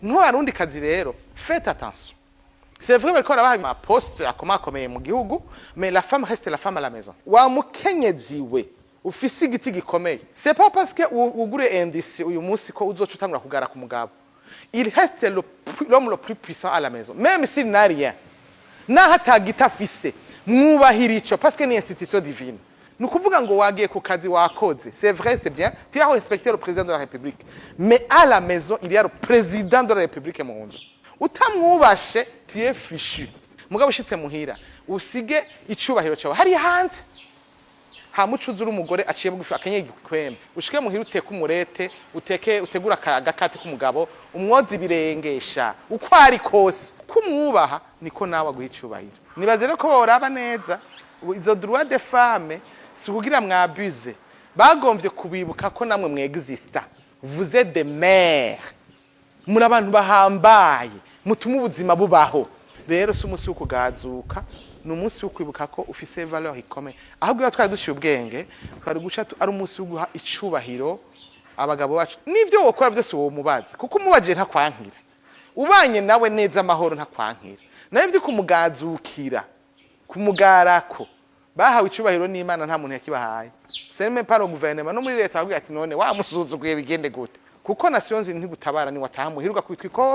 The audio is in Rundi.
Nk'Abarundi kazi rero, faites attention. C'est vrai, bariko barabaha ama poste akomakomeye mu gihugu, mais la femme reste la femme à la maison. Wa mukenyezi we ufise igiti gikomeye, c'est pas parce que wugure indice uyu munsi ko uzoca utangura kugara ku mugabo. Il reste l'homme le plus puissant à la maison, même s'il n'a rien. Naho atagita afise, mwubahira ico, parce que ni institution divine. Ni ukuvuga ngo wagiye ku kazi, wakoze, c'est vrai, c'est bien, tu as respecté le président de la République, mais à la maison il y a le président de la République mu nzu. Utamwubashe, tu es fichu. Mugabo ushitse muhira, usige icubahiro cyawe hari hanze, hama ucuze uri umugore aciye bugufi, akenyeye igikwembe, ushike muhira, uteke umurete, uteke, utegura agakati k'umugabo, umwoza ibirengesha. Uko ari kose kumwubaha, niko nawe aguha icubahiro. Nibaze rero ko boraba neza ubu izo droit de femme. Si kugira mwabuze, bagomvye kubibuka ko namwe mwexista. Vous êtes des mères, muri abantu bahambaye mutuma ubuzima bubaho. Rero si umunsi wo kugazuka, ni umunsi wo kwibuka ko ufise valeur ikomeye. Ahubwo iyo twari duciye ubwenge, twari guca ari umunsi wo guha icubahiro abagabo bacu. N'ivyo wokora byose wowe mubaza, kuko umubajije ntakwankira, ubanye nawe neza amahoro ntakwankira. Nawe ibyo kumugazukira, kumugarako, bahawe icubahiro n'Imana, nta muntu yakibahaye. C'est même pas le gouvernement. No muri leta bavuga ati: "None wamusuzuguye, bigende gute?" Kuko Nations ntigutabara, ni wataha muhira ugakubitwa ikofi.